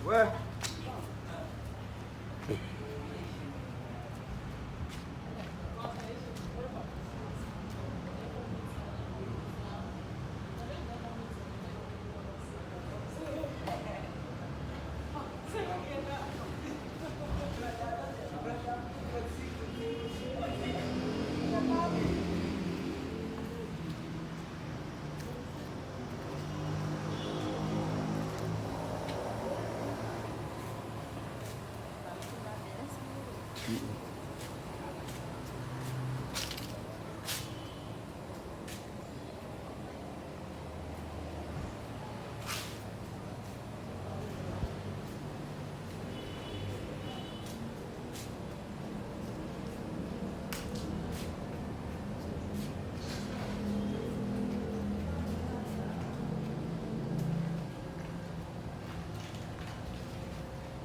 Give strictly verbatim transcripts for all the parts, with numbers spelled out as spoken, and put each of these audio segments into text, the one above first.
Ouais.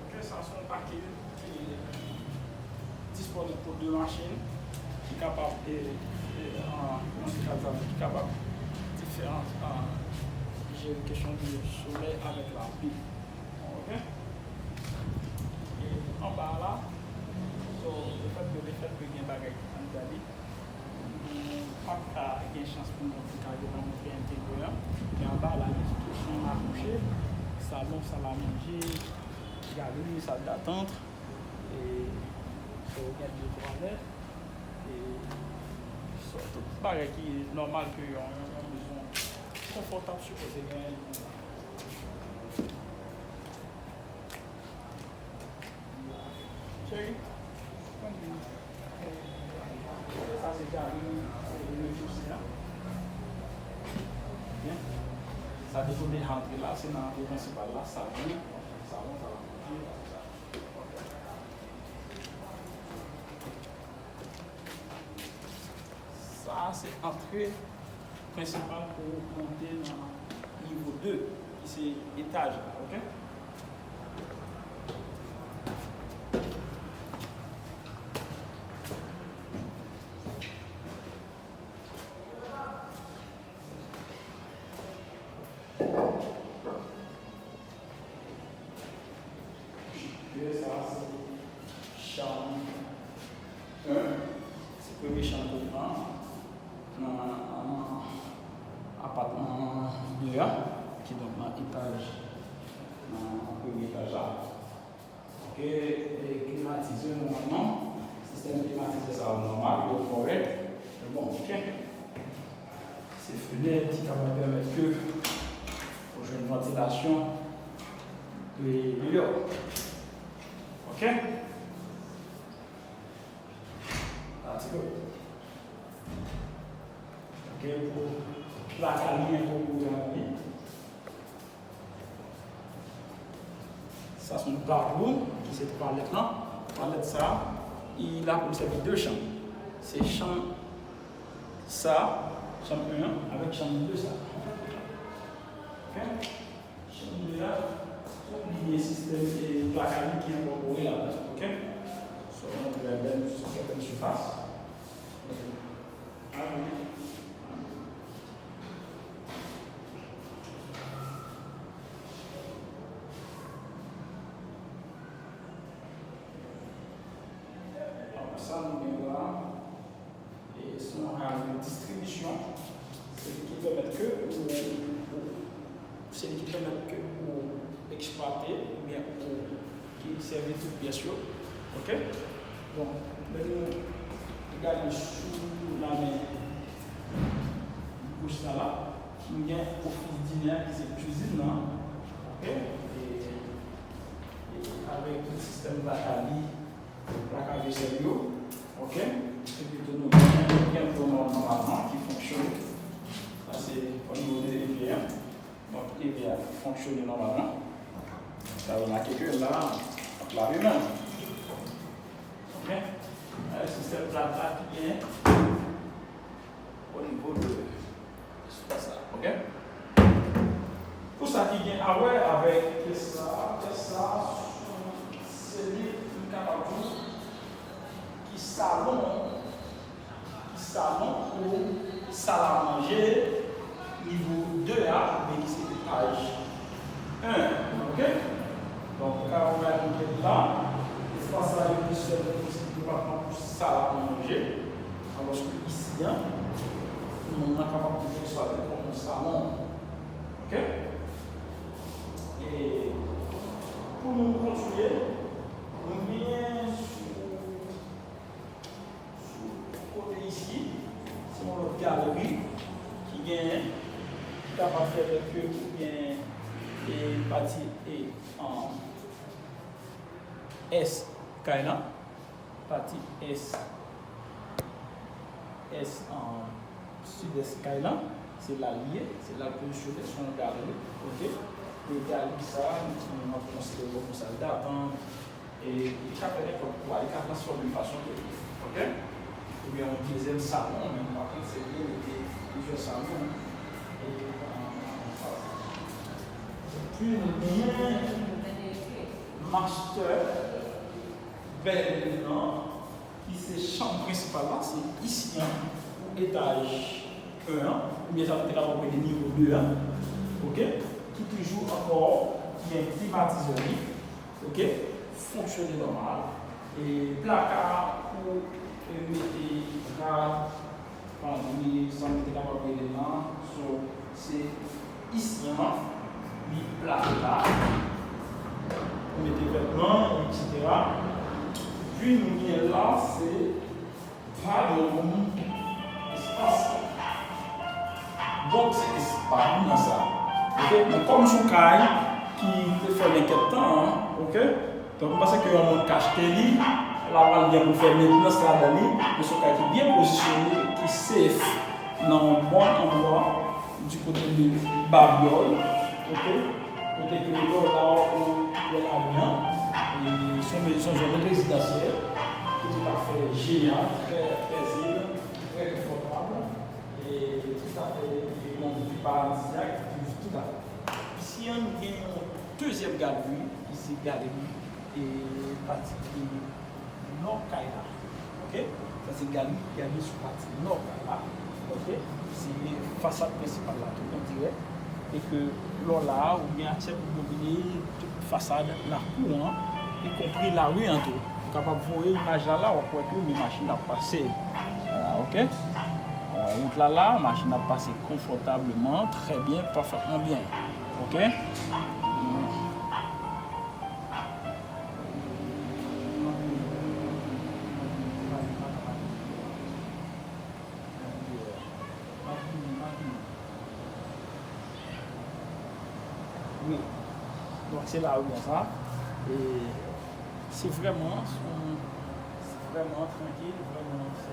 Ok, sa se yon pake ki disponib pou de machin ki kapab, e, e, an, yon sitwayen ki kapab diferan, an, jere kesyon de solèy avèk lapli. Ok? E anba a la, so, lefètke, lefètke gen bagay ki anndan li, nou p ap ka gen chans pou nou di kare pa montre entegre an. Men anba la, gen tout chanm a kouche, salon, sal a manje, galri, sal datant, e so gen de twalèt, e so tout bagay ki nòmal ke yon, yon, yon mezon konfòtab sipoze genyen. Cheri, sa se gari, se le tousen an. Byen. Sa depi w deja antre la, se nan antre prensipal la, salon, salon, salon. Sa a se antre prensipal pou w monte nan nivo de, ki se etaj la, ok? Ok, sa se chanm en. Se premye chanm ke w pran nan, nan apatman de a, kidonk nan etaj, nan premye etaj la. Ok, e klimatize nòmalman, sistèm klimatize sa yo nòmal, yo kòrèk, yo bon, ok. Se fenèt ki kapab pèmèt ke ou jwenn vantilasyon de deyò. Ok? Atik. Ok, pou plaka li enkòpore andan li. Sa se yon dark room, ki se twalèt lan. Twalèt sa, li la pou l sèvi de chanm. Se chanm sa, chanm en an, avèk chanm de sa. Ok? Chanm de a, tout li gen sistèm, e, plaka li ki enkòpore ladan, ok? So, mwen montre bèl sètèn sifas. Sa nou gen la. E se yon hal de distribisyon. Se li ki pèmèt ke ou, ou, se li ki pèmèt ke ou eksplwate oubyen ou ki sèvi tout pyès yo. Ok? Bon, lè nou gade sou lamen goch sa la, nou gen ofis dinè ki se kwizin nan. Ok? E, e avèk tout sistèm plaka li, plaka vesèl yo, ok? Epi tou nou gen, gen pwomò nòmalman ki fonksyone. Sa se o nivo de evye a. Donk, evye a fonksyone nòmalman. Sa remake ke la, ap lave men. Ok? Sistèm plaka ki gen o nivo de espas la, ok? Pou sa ki gen a wè avèk pyès Donk, ou ka wè nou gen la, espas la yo gen sèl pou depatman pou sal a manje. Alòske isi a, moun nan kapab itilize espas li kòm yon salon. Oke? E pou nou kontinye, nou genyen sou Sou kote isi, se yon lòt galeri ki genyen, ki kapab fè ke ou gen e pati e an ès kay lan, pati ès, ès an sidès kay lan, se la l ye, se la l pozisyone, se yon galeri, oke? E galeri sa, nou ap konsidere l kòm yon sal datant, e li ka fè nenpòt kwa, li ka transfòme fason ke li vle, oke? Oubyen yon dezyèm salon, men nou pa konseye mete plizyè salon, e, an, an, an, sa. Epi nou genyen master bedroom nan, ki se chanm prensipal la, se isi an, pou etaj en an, oubyen sa nou te kapab rele nivo de an, oke, ki toujou ankò gen klimatizè li, oke, fonksyone nòmal, e plaka pou, e, mete rad, pandri, sa nou te kapab rele lan, so, se isi an, li plake la, pou mete vètman, etsetera. Epi nou gen la, se padon, espas, box espas nan sa. Oke, men kòm se yon kay ki te fè gen kèk tan, oke, donk, m panse ke yon moun ka achte li, l ap pral gen pou fè mentnans ladan li, men se yon kay ki byen pozisyone, ki safe, nan yon bon andwa, di kote de Babyòl, oke, kote ke lè w la ou wè lari an, e se yon, se yon zòn rezidansyèl, ki toutafè jeyan, trè pezib, trè konfòtab, e toutafè yon vi paradizyak, toutafè. Isi an, nou gen yon dezyèm galeri, ki se galeri, e pati ki nò kay la. Oke? Sa se galeri ki gade sou pati nò kay la. Oke? Se fasad prensipal la tou, on dirè. E ke lè w la a, ou gen aksè pou domine tout fasad lakou an, ikonpri lari an tou. Ou kapab voye imaj la la, w ap wè tou, men machin ap pase. Vwala, oke? Wout la la, machin ap pase konfòtableman, trè byen, pafètman byen. Oke? Wi. Donk, se la wi, sa. E se vrèman, se vrèman trankil, vrèman, se